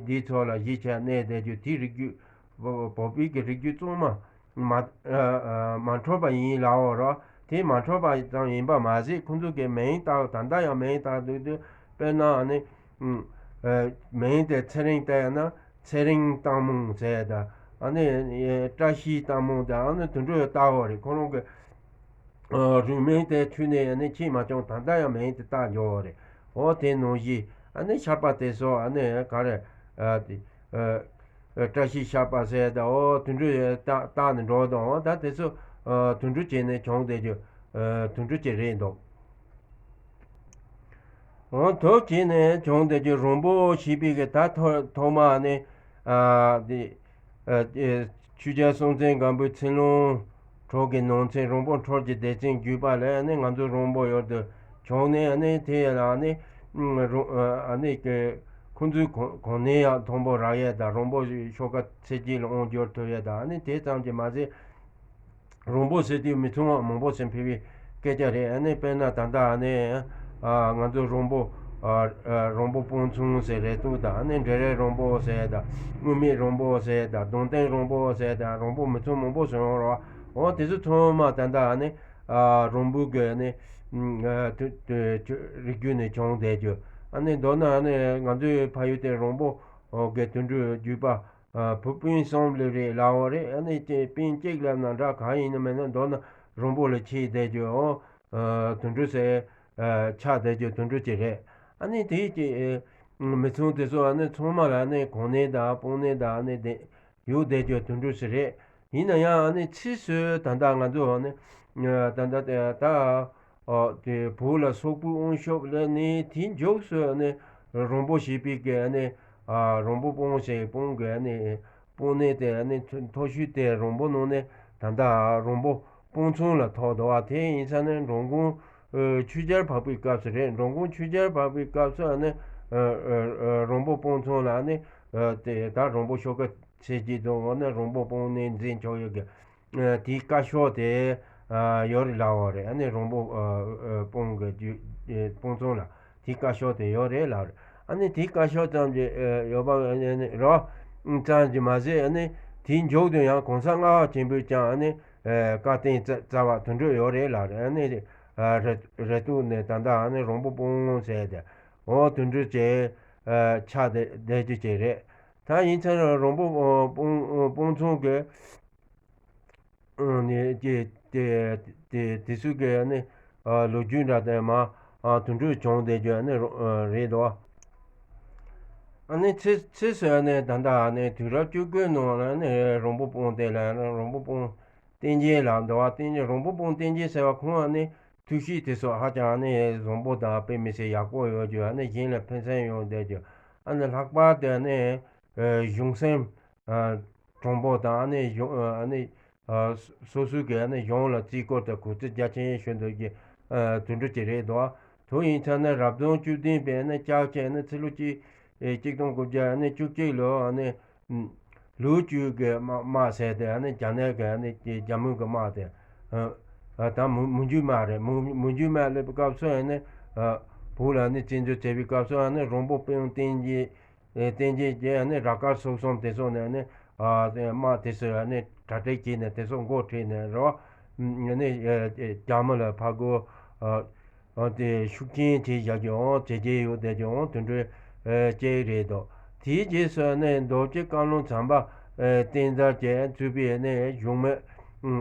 འདི་ཚོ་ལ་གཞིས་ཆགས་གནས་བསྡད་རྒྱུ་དེ་རིགས་རྒྱུད་བོད་པའི་གི་རིགས་རྒྱུད་གཙང་མ་མ་མ་འཕྲོད་པ་ཡིན་ལབ་ཡོད་རེད་བ། དེ་མ་འཕྲོད་པ་ཙམ་ཡིན་པ་མ་ཟད་ཁོང་ཚོ་གི་མིང་བཏགས་ད་ལྟ་ཡང་མིང་བཏགས་འདུག་དུས་དཔེར་ན་ནི། མིང་དེ་ཚེ་རིང་བཏགས་ཡོད་ན་ཚེ་རིང་སྟག་མོ་ཟེར་དང་ཨ་ནི་བཀྲ་ཤིས་སྟག་མོ་དང་ཨ་ནི་དོན་འགྲུབ་བཏགས་ཡོད་རེད། ཁོ་རང་གི་རུས་མིང་དེ་འཁྲུལ་ནས་ཨ་ནི་ཕྱིས་མ་བྱུང་ད་ལྟ་ཡང་མིང་དེ་བཏགས་འགྱོ་ཡོད་རེད། འོ་དེ་ནང་བཞིན་ཨ་ནི་ཤར་པ་དེ་ཚོ་ཨ་ནི་ག་རེ་དེ་བཀྲ་ཤིས་ཤར་པ་ཟེར་དང་འོ་དོན་འགྲུབ་བཏགས་བཏགས་ནས་འགྲོ་དང་འོ་ད་དེ་ཚོ་དོན་འགྲུབ་བྱས་ནས་བྱུང་བསྡད་རྒྱུ་དོན་འགྲུབ་ཅིག་རེད་འདུག་འོ་དོ་བྱས་ནས་བྱུང་བསྡད་རྒྱུ་རོང་པོ་ཞེས་པའི་གི་ད་ཐོ་ཐོག་མ་ནི་ཨ་དེ་ཨ་དེ་ཆོས་རྒྱལ་སྲོང་བཙན་སྒམ་པོའི་ཚེ་ལོ་འཕྲོ་གི་ནང་ཚན་རོང་པོ་འཕྲོ་གྱི་སྡེ་ཚན་བརྒྱུད་པ་ལས་ནི་ང་ཚོ་རོང་པོ་ཡུལ་དུ་བྱུང་ནས་ནི་དེ་ལ་ནི་རོང་ཨ་ནི་གི་ ཁོང་ཚོའི་གོ་གོ་གནས་ཡང་མཐོན་པོ་རག་ཡས་དང་། རོང་པོ་ཤོག་ཁག་ཚད་གཞི་ལ་དབང་བསྒྱུར་ཐུབ་ཡས་དང་། ཨ་ནི་དེ་ཙམ་གྱིས་མ་ཟད། རོང་པོ་ཟེར་དུས་མི་ཚང་མ་མང་པོ་ཞིག་ཕེབས་པའི་སྐད་ཆ་རེད། ཨ་ནི་དཔེར་ན་ད་ལྟ་ཨ་ནི་ཨ་ང་ཚོ་རོང་པོ་ཨ་ཨ་རོང་པོ་སྤུངས་ཚང་ཟེར་རེད་འདུག་དང་། ཨ་ནི་འབྲས་རས་རོང་པོ་ཟེར་དང་། དངུལ་མིག་རོང་པོ་ཟེར་དང་། གདོང་སྟེང་རོང་པོ་ཟེར་དང་། རོང་པོ་མི་ཚང་མང་པོ་ཞིག་ཡོང་རོགས། འོ་དེ་ཚོ་ཚང་མ་ད་ལྟ་ཨ་ནི་ཨ་རོང་པོ་གི་ཨ་ནི་ཨ་དུ་དུ་རིགས་རྒྱུད་ནས་བྱུང་བསྡད་རྒྱུ། ཨ་ནི་མདོར་ན་ཨ་ནི་ང་ཚོའི་ཕ་ཡུལ་དེ་རོང་པོ་གི་དུད་འགྲོའི་རྒྱུད་པ། ཨ་བུ་སྤུན་གསུམ་སླེབས་རེད་ལབ་པ་རེད། ཨ་ནི་ཅེ་སྤུན་གཅིག་ལབ་ན་འདྲ། གང་ཡིན་ན་མིན་ན་མདོར་ན་རོང་པོ་ལ་ཆགས་བསྡད་རྒྱུ། ཨོ་ཨ་དུད་འགྲོ་ཟེར་ཨ་ཆགས་བསྡད་རྒྱུ་དུད་འགྲོ་ཅིག་རེད། ཨ་ནི་དེ་ཅེ་ཨ་མི་ཚང་དེ་ཚོ་ཨ་ནི་ཚང་མ་ལ་ཨ་ནི་གོ་གནས་དང་སྤུངས་གནས་དང་ཨ་ནི་དེ་ཡོད་བསྡད་རྒྱུ་དུད་འགྲོ་ཞིག་རེད། ཡིན་ན་ཡང་ཨ་ནི་ཕྱིས་སུ་ད་ལྟ་ང་ཚོ་ཨ་ནི་ཨ་ད་ལྟ་དེ་ད། ཨོ་དེ་བོད་ལ་སོག་པོའི་དབང་ཤུགས་སླེབས་ནས། དེའི་མཇུག་སུ་ནི་རོང་པོ་ཞེས་པའི་གི་ནི་ཨ་རོང་པོ་སྤུངས་ཞེས་སྤུངས་གི་ནི་སྤུངས་གནས་དེ་ནི་མཐོ་ཤོས་དེ་རོང་པོ་ནང་ནས་ད་ལྟ་རོང་པོ་སྤུངས་ཚང་ལ་ཐོགས་འདུག་པ། དེ་ཡིན་ཙང་ནི་འགྲོ་མགོན་ཨ་ཆོས་རྒྱལ་འཕགས་པའི་སྐབས་སུ་རེད། འགྲོ་མགོན་ཆོས་རྒྱལ་འཕགས་པའི་སྐབས་སུ་ནི་ཨ་ཨ་ཨ་རོང་པོ་སྤུངས་ཚང་ལ་ནི་ཨ་དེ་ད་རོང་པོ་ཤོག་ཁག་ཚད་གཞི་དང་འོ་ན་རོང་པོ་སྤུངས་ནས་འཛིན་ཆོག་ཡོད་གི། ཨ་དེའི་བཀའ་ཤོག་དེ་ཨ་ཡོད་རེད་ལབ་པ་རེད། ཨ་ནི་རོང་པོ་ཨ་ཨ་སྤུངས་གི་རྒྱུད་ཨ་སྤུངས་ཚང་ལ་དེའི་བཀའ་ཤོག་དེ་ཡོད་རེད་ལབ་རེད། ཨ་ནི་དེའི་བཀའ་ཤོག་ཙམ་གྱི་ཨ་ཡོད་པ་ཨ་ནི་རོ་ཙམ་གྱིས་མ་ཟད། ཨ་ནི་དེའི་མཇུག་ཏུ་ཡང་གོང་ས་ལྔ་པ་ཆེན་པོས་ཀྱང་ཨ་ནི་ཨ་བཀའ་བསྟན་བསྩལ་བ་དེ་འདྲ་ཡོད་རེད་ལབ་རེད། ཨ་ནི་ཨ་རེ་རེ་ཏུ་ནས་ད་ལྟ་ཨ་ནི་རོང་པོ་སྤུངས་ཟེར་ཏེ་འོ་དེ་འདྲ་ཅིག་ཨ་ཆགས་བསྡད་བསྡད་རྒྱུ་ཅིག་རེད། ད་ཡིན་ཙང་རོང་པོ་ཨ་སྤུངས་ཨ་སྤུངས་ཚང་གི་ཨ་ནི་དེ་དེ་དེ་དེ་ཚོ་གི་ཨ་ནི་ཨ་ལོ་རྒྱུས་འདྲ་དེ་མ་ཨ་དེ་འདྲ་བྱུང་བསྡད་རྒྱུ་ཨ་ནི་རོ་ཨ་རེད་དོ། ཨ་ནི་ཕྱིས་ཕྱིས་སུ་ཨ་ནི་ད་ལྟ་ཨ་ནི་དུས་རབས་བཅུ་དགུའི་ནང་ལ་ཨ་ནི་རོང་པོ་སྤུངས་དེ་ལ་རོང་པོ་སྤུངས་བསྟན་རྒྱས་ལབ་འདུག་པ། བསྟན་རྒྱས་རོང་པོ་སྤུངས་བསྟན་རྒྱས་ཟེར་བ་ཁོང་ཨ་ནི་ཐུགས་གཤིས་དེ་ཚོ་ཧ་ཅང་ཨ་ནི་བཟང་པོ་དང་དཔེ་མི་སྲིད་ཡག་པོ་ཡོད་རྒྱུ། ཨ་ནི་གཞན་ལ་ཕན་སེམས་ཡོང་བསྡད་རྒྱུ། ཨ་ནི་ལྷག་པར་དུ་ཨ་ནི་ཨ་གཞུང་སེམས་ཨ་དྲང་པོ་དང་། ཨ་ནི་གཞུང་ཨ་ནི་ཨ་སོ་སོའི་གི་ཨ་ནི་གཞུང་ལ་བརྩི་བཀུར་དང་གུས་བརྩི་རྒྱ་ཆེན་ཞུ་འདོད་ཀྱི་ཨ་དེ་འདྲ་ཅིག་རེད་དོ། དེ་ཡིན་ཙང་ནི་རབ་བྱུང་བཅུ་བདུན་པའི་ཨ་ནི་ལྕགས་བྱི་ཨ་ནི་ཕྱི་ལོ་གཅིག་ཨེ་གཅིག་སྟོང་དགུ་བརྒྱ་ཨ་ནི་བཅུ་གཅིག་ལོ་ཨ་ནི་ཨམ་ལུའུ་ཅུའུ་གི་དམག་དམག་ཟེར་ཏེ་ཨ་ནི་རྒྱ་ནག་གི་ཨ་ནི་རྒྱ་མི་གི་དམག་དེ་ཨ་ཨ་ད་མུ་མུ་འཇུ་དམག་རེད། མུ་མུ་འཇུ་དམག་སླེབས་པའི་སྐབས་སུ་ཨ་ནི་ཨ་བོད་ལ་ཨ་ནི་བཙན་འཛུལ་བྱས་པའི་སྐབས་སུ་ཨ་ནི་རོང་པོ་སྤུངས་བསྟན་རྒྱས་ཨེ་བསྟན་རྒྱས་ཀྱིས་ཨ་ནི་ར་དཀར་སོག་གསུམ་དེ་ཚོ་ནས་ཨ་ནི་ཨ་དེ་དམག་དེ་ཚོ་ཨ་ནི་གྲ་སྒྲིག་བྱས་ནས་དེ་ཚོ་འགོ་ཁྲིད་ནས་རོ། ཨ་ནི་ཨ་རྒྱ་མི་ལ་ཕར་རྒོལ་ཨ་ཨ་དེ་ཤུགས་རྐྱེན་བྱས་བཞག་རྒྱུ་འོང་། བྱས་རྗེས་ཡོད་བསྡད་རྒྱུ་འོང་། དེ་འདྲའི་ཨ་སྐད་རེད་དོ། དེའི་རྗེས་སུ་ནི་མདོ་སྤྱི་བཀའ་བློན་ཚངས་པ་ཨ་བསྟན་དར་གྱིས་གཙོས་པའི་ནི་གཞུང་མི་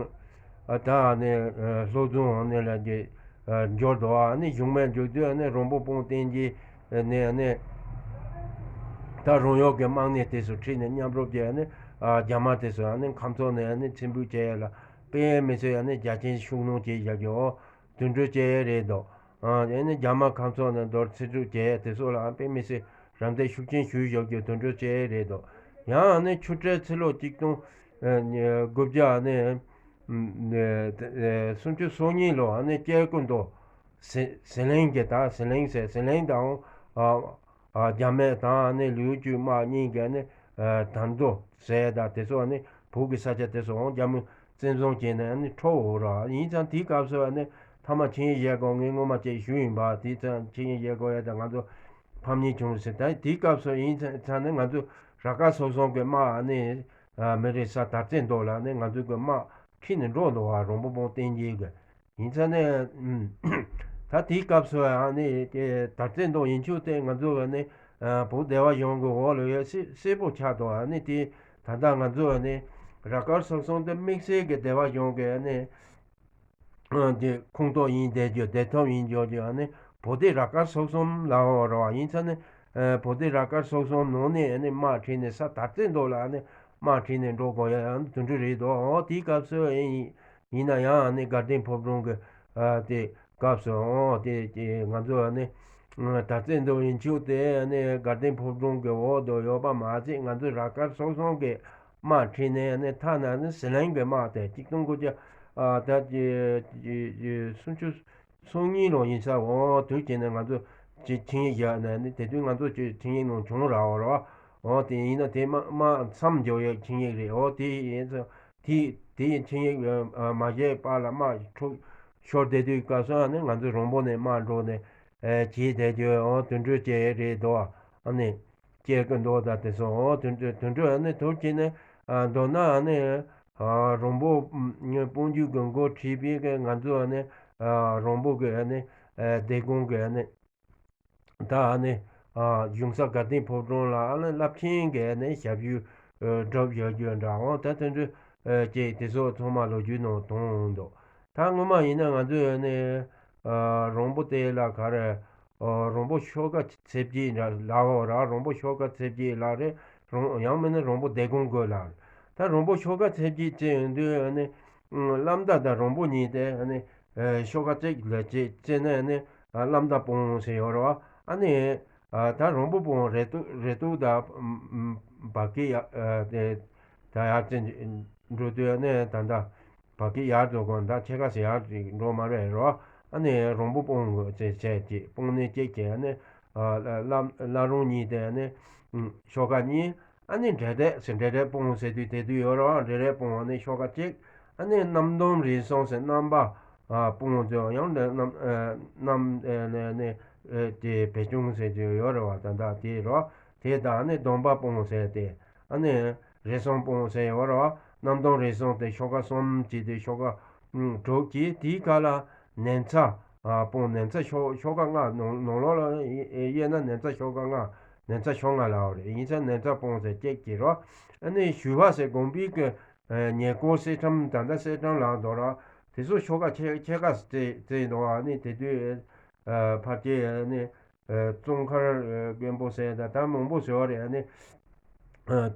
ཨ་ད་ནི་ཨ་བློ་བཟང་ནི་ལ་གི་ཨ་འབྱོར་དོ། ཨ་ནི་གཞུང་མི་འབྱོར་དུས་ཨ་ནི་རོང་པོ་སྤུངས་བསྟན་རྒྱས་ནི་ཨ་ནི་ད་རོང་ཡོག་གི་དམག་སྣེ་དེ་ཚོ་ཁྲིད་ནས་མཉམ་རུབ་ཀྱིས་ཨ་ནི་ཨ་རྒྱ་དམག་དེ་ཚོ་ཨ་ནི་ཁམས་ཚོ་ནས་ཨ་ནི་ཚེ་འབུད་བྱས་ཡ་ལ་དཔེ་མི་སྲིད་ཨ་ནི་རྒྱ་ཆེན་ཤུགས་སྣོན་བྱས་བཞག་རྒྱུ་འོ། དེ་འདྲ་བྱས་རེད་དོ། ཨ་ནི་རྒྱ་དམག་ཁམས་ཚོ་ནས་མདོར་ཚེ་སྒྲུབ་བྱས་དེ་ཚོ་ལ་དཔེ་མི་སྲིད་རམ་འདེགས་ཤུགས་ཆེན་ཞུས་བཞག་རྒྱུ་དེ་འདྲ་བྱས་རེད་དོ། ཡང་ཨ་ནི་ཆུ་སྤྲེལ་ཕྱི་ལོ་གཅིག་སྟོང་དགུ་བརྒྱ་ཨ་ནི་སུམ་ཅུ་སོ་གཉིས་ལོ་ཨ་ནི་སྐྱེ་དགུ་མདོ་ཟི་ཟི་ལིང་གི་ད་ཟི་ལིང་ཟེར་ཟི་ལིང་དང་ཨ་ཨ་རྒྱ་མི་དང་ཨ་ནི་ལིའུ་ཅུའུ་དམག་གཉིས་ཀྱི་ཨ་ནི་ཨ་དར་མདོ་ཟེར་ད་དེ་ཚོ་ཨ་ནི་བོད་ཀྱི་ས་ཆ་དེ་ཚོ་འོང་རྒྱ་མི་བཙན་བཟུང་བྱས་ནས་ཨ་ནི་འཕྲོག་འོ་ར། ཡིན་ཙང་དེའི་སྐབས་སུ་ཨ་ནི་ཐ་མ་ཆིངས་ཡིག་བཞེས་སྒོ་ངས་སྔོན་མ་ཅིག་ཞུས་ཡིན་པ། དེ་ཙང་ཆིངས་ཡིག་བཞེས་སྒོ་ཡ་ད་ང་ཚོ་ཕམ་ཉེས་བྱུང་ཟེར། ད་དེའི་སྐབས་སུ་ཡིན་ཙང་ནི་ང་ཚོ་ར་དཀར་སོག་གསུམ་གྱི་དམག་ཨ་ནི་མི་རེ་ས་དར་རྩེ་མདོ་ལ་ནི་ང་ཚོ་གི་དམག་ཁྲིད་ནས་འགྲོ་འདུག་བ། རོང་པོ་སྤུངས་བསྟན་རྒྱས་གི། ཡིན་ཙང་ནི་ད་དེའི་སྐབས་སུ་ཨ་ནི་དེ་དར་རྩེ་མདོ་ཡིན་ཆོག་དེ་ང་ཚོ་ཨ་ནི་བོད་སྡེ་བ་གཞུང་གི་འོག་ལ་ཡོད་གསལ་གསལ་པོ་ཆགས་འདུག་ཨ་ནི་དེ་ད་ལྟ་ང་ཚོ་ཨ་ནི་ར་དཀར་སོག་གསུམ་དེ་དམིགས་བསལ་གྱི་སྡེ་བ་གཞུང་གི་ཨ་ནི་དེ་ཁོངས་གཏོགས་ཡིན་བསྡད་རྒྱུ། བདེ་ཐབས་ཡིན་འཇོག་རྒྱུ། ཨ་ནི་བོད་སྡེ་ར་དཀར་སོག་གསུམ་ལབ་པ་རེད་བ། ཡིན་ཙང་ནི་ཨ་བོད་སྡེ་ར་དཀར་སོག་གསུམ་ནང་ནས་ཨ་ནི་དམག་ཁྲིད་ནས་ས་དར་རྩེ་མདོ་ལ་ཨ་ནི་དམག་ཁྲིད་ནས་འགྲོ་དགོས་ཡ་ཨ་ནི་དེ་འདྲ་རེད་དོ། འོ་དེའི་སྐབས་སུ་ཨེ་ཡིན་ཡིན་ན་ཡང་ཨ་ནི་དགའ་ལྡན་ཕོ་བྲང་གི་ཨ་དེ་སྐབས་སུ་འོ་དེ་དེ་ང་ཚོ་ཨ་ནི་དར་རྩེ་མདོ་ཡིན་ཆོག་དེ་ཨ་ནི་དགའ་ལྡན་ཕོ་བྲང་གི་འོག་ཏུ་ཡོད་པ་མ་ཟད། ང་ཚོ་ར་དཀར་སོག་གསུམ་གི་དམག་ཁྲིད་ནས་ཨ་ནི་ཐ་ན་ཨ་ནི་ཟི་ལིང་གི་དམག་དེ་གཅིག་སྟོང་དགུ་བརྒྱ་ཨ་ད་ཀྱི་ཀྱི་ཀྱི་སུམ་ཅུ་སོ་གཉིས་ལོ་ཡིན་ས་འོ་དུས་ཀྱི་ནས་ང་ཚོ་ ཅིག་འཕྲིན་ཡིག་བཞག་ནས་ནི་དེ་དུས་ང་ཚོ་ཅིག་འཕྲིན་ཡིག་ནང་བྱུང་ར་འོ་ར། འོ་དེ་ཡིན་ན་དེ་མ་མ་མཚམས་འཇོག་ཡག་འཕྲིན་ཡིག་རེད། འོ་དེ་ཡིན་ཙང་དེ་དེ་ཡི་འཕྲིན་ཡིག་མ་བཞག་པ་ལ་མ་འཕྲོ་ཤོར་བསྡད་དུས་སྐབས་སུ་ནི་ང་ཚོ་རོང་པོ་ནས་མ་འགྲོ་ནས་བྱས་བསྡད་རྒྱུ་འོ་དེ་འདྲ་ཅིག་རེད་འདུག་ཨ་ནི། སྐྱེལ་གི་འདུག་ད་དེ་ཚོ་འོ་དེ་འདྲ་དེ་འདྲ་ནི་ཐུགས་ཀྱི་ནི་མདོར་ན་ནི་རོང་པོ་སྤུན་རྒྱུད་ཀྱི་འགོ་ཁྲིད་པའི་གི་ང་ཚོ་ནི་རོང་པོ་གི་ནི་སྡེ་དགོན་གི་ནི་ད་ནི་གཞུང་ས་དགའ་ལྡན་ཕོ་བྲང་ལ་ནི་རླབས་ཆེན་གི་ནི་ཞབས་ཞུ་སྒྲུབ་ཡོད་རྒྱུ་འདྲ་འོ་ད་དེ་འདྲ་ཅིག་དེ་ཚོ་ཚང་མ་ལོ་རྒྱུས་ནང་མཐོང་འདུག་ད་སྔོན་མ་ཡིན་ན་ང་ཚོས་ནི་རོང་པོ་དེ་ལ་ག་རེ། རོང་པོ་ཤོ་ཀ་ཚེ་བརྒྱད་ལ་འོ་ར་རོང་པོ་ཤོ་ཀ་ཚེ་བརྒྱད་ལ་རེད། རོང་ཡང་མིན་ན་རོང་པོ་སྡེ་དགོན་དགོས་ལ། ད་རོང་པོ་ཤོ་ཀ་ཚེ་བརྒྱད་ཅེས་ཡོང་དུས་ནི་བླ་མདའ་དང་རོང་པོ་གཉིས་དེ་ནི་ཤོ་ཀ་གཅིག་ལ་བྱས་བྱས་ནས་ནི་བླ་མདའ་སྤུངས་ཟེར་ཡོད་རེད་བ། ཨ་ནི་ད་རོང་པོ་སྤུངས་རེ་ཏུ་རེ་ཏུ་ད་བ་ཀི་ཡ་དེ་ད་ཡར་ཅན་འགྲོ་དུས་ནི་ད་ད། བ་ཀི་ཡར་འགྲོ་དགོས་ད་ཕྱེད་ཀ་ཟེར་ཡར་འགྲོ་མ་རེད་རོ། ཨ་ནི་རོང་པོ་སྤུངས་དགོས་ཚེ་བྱས་ཀྱི་སྤུངས་ནས་སྐྱེས་ཀྱི་ཨ་ནི་བླ་བླ་རུང་གཉིས་དེ་ཨ་ནི་ཤོ་ཀ་གཉིས་ཨ་ནི་འབྲེ་རེ་ཟེར་འབྲེ་རེ་སྤུངས་ཟེར་དུས་དེ་དུས་ཡོད་རོ། འབྲེ་རེ་སྤུངས་ཨ་ནི་ཤོ་ཀ་གཅིག་ཨ་ནི་རྣམ་སྡོམ་རིན་སྤུངས་ཟེར་རྣམ་པ་སྤུངས་ཚོ་ཡང་འདྲ་རྣམ་རྣམ་ནི་དེ་བེ་ཅུང་ཟེར་དུས་ཡོད་རེད་བ། ད་ད་དེ་རོ། དེ་དང་ནི་སྡོམ་པ་སྤུངས་ཟེར་ཏེ། ཨ་ནི་རེ་ཟུང་སྤུངས་ཟེར་ཡོད་རེད་བ། རྣམ་སྡོམ་རེ་ཟུང་དེ་ཤོ་ཀ་གསུམ་བྱས་ཏེ་ཤོ་ཀ་དྲུག་གིས་དེའི་ཁ་ལ་ནེམ་ཚ་སྤུངས། ནེམ་ཚ་ཤོ་ཤོ་ཀ་ལྔ་ནང་ནང་ལོགས་ལ་དབྱེ་ན་ནེམ་ཚ་ཤོ་ཀ་ལྔ་ནེམ་ཚ་ཤོ་ལྔ་ལ་འོ་རེད། ཡིན་ཙང་ནེམ་ཚ་སྤུངས་ཟེར་གཅིག་གིས་རོ། ཨ་ནི་ཞུ་བ་ཟེར་དགོན་པའི་གི་ཉེ་འཁོར་གསེར་ཁྲམ་ད་ལྟ་གསེར་ཁྲམ་ལ་འདོགས་ར། དེ་ཚོ་ཤོ་ཀ་ཕྱེད་ཕྱེད་ཀ་བརྩིས་བརྩིས་འདུག་ཨ་ནི་དེ་དུས་ཕལ་ཆེར་ཨ་ནི། ཙོང་ཁ་རྒན་པོ་ཟེར་ད་ད་མང་པོ་ཟེར་བ་རེད། ཨ་ནི་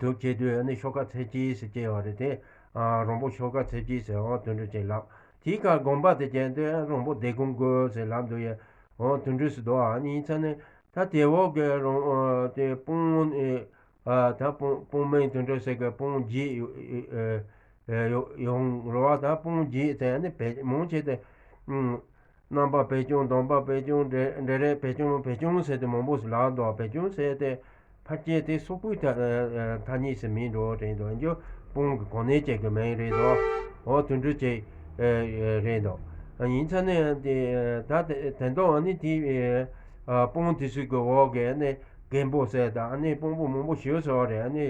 དུ་ཁྱེད་དུས་ཨ་ནི་ཤོ་ཀ་ཚེ་སྐྱིད་ཟེར་སྐྱེ་བ་རེད་དེ། རོང་པོ་ཤོ་ཀ་ཚེ་སྐྱིད་ཟེར་འོ་དོན་འགྲུབ་ཅེས་ལབ། དེའི་ཁར་དགོན་པ་དེ་བྱས་དུས་རོང་པོ་སྡེ་དགོན་དགོས་ཟེར་ལབ་འདུག་ཡ། འོ་དོན་འགྲུབ་ཟེར་འདུག་ཨ་ནི་ཡིན་ཙང་ནི་ད་དེ་འོག་གི་རོང་དེ་སྤུངས་ནི་ད་སྤུངས་སྤུངས་མིང་དོན་འགྲུབ་ཟེར་གི་སྤུངས་བརྒྱད་ཡོང་རོ་བ། ད་སྤུངས་བརྒྱད་ཟེར་ནི་བེད་མང་ཆེ་དེ། རྣམ་པ་བེ་ཅུང་སྡོམ་པ་བེ་ཅུང་འབྲེ་འབྲེ་རེ་བེ་ཅུང་བེ་ཅུང་ཟེར་ཏེ་མང་པོ་ལབ་འདུག་བེ་ཅུང་ཟེར་ཏེ་ཕལ་ཆེར་དེ་སོག་པོའི་ཐ་ཐ་སྙད་ཟེར་མིན་འགྲོ་དྲན་འདུག་འཇོ་སྤུངས་ཀྱི་གོ་གནས་ཅན་གྱི་མིང་རེད་འདུག་འོ་དོན་འགྲུབ་ཅིག་རེད་འདུག་ཡིན་ཙང་ནི་དེ་ད་དེ་དོན་ཨ་ནི་དེ་སྤུངས་དེ་ཚོའི་གི་འོག་གི་ཨ་ནི་རྒན་པོ་ཟེར་དང་ཨ་ནི་སྤུངས་པོ་མང་པོ་ཞིག་ཟེར་བ་རེད། ཨ་ནི་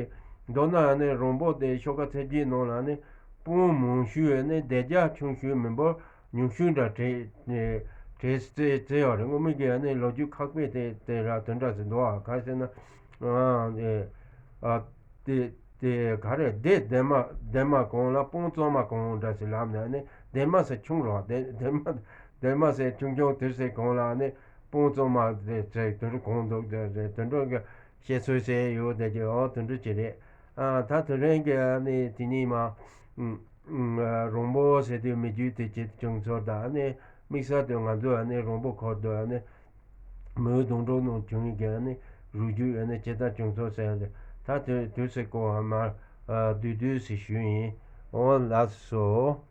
མདོར་ན་ཨ་ནི་རོང་པོ་དེ་ཤོ་ཀ་ཚེ་སྐྱིད་ནང་ལ་ཨ་ནི་སྤུངས་མང་ཤོས་ཨ་ནི་སྡེ་རྒྱ་ཆུང་ཤོས་མིན་པར། ཉུང་ཤོས་འདྲ་བྲིས་བྲིས་བརྩི་བརྩི་ཡོད་རེད། སྔོན་མའི་གི་ཨ་ནི་ལོ་རྒྱུས་ཁག་པོ་དེ་དེ་ར་དོན་འདྲ་ཟེར་འདུག་ཨ་ག་ཟེར་ན་ཨ་དེ་དེ་ག་རེ་སྡེ་སྡེ་མ་སྡེ་མ་གང་ལ་སྤུངས་གཙང་མ་གང་འདྲ་ཟེར་ལབ་ནས་ཨ་ནི་སྡེ་མ་ཟེར་ཆུང་རོགས་སྡེ་སྡེ་མ་སྡེ་མ་ཟེར་ཆུང་ཆུང་དུས་ཟེར་གང་ལ་ཨ་ནི་སྤུངས་གཙང་མ་ཟེར་ཟེར་དུས་གང་འདུག་ཟེར་ཟེར་དོན་འགྲུབ་གི་བཤད་སྲོལ་ཟེར་ཡོད་དེ་གི་འོ་དོན་འགྲུབ་ཅིག་རེད། ཨ་ད་དེ་རིང་གི་ཨ་ནི་དེ་ནི་མ། རོང་པོ་ཟེར་དུས་མི་རྒྱུད་དེ་བྱེད་དུ་བྱུང་ཚོར་དང་ནི་དམིགས་བསལ་དུ་ང་ཚོ་ནི་རོང་པོ་འཁོར་དུ་ནི་མི་འོས་སྡོང་གྲོགས་ནང་བྱུང་ཡི་གེ་ནི་རུས་རྒྱུད་ནི་ཇི་ལྟར་བྱུང་ཚོར་ཟེར་ཏེ་ད་དུས་དུས་སུ་གོ་བ་མ་བསྡུས་བསྡུས་སུ་ཞུས་ཡིན། འོ་ལགས་སོ།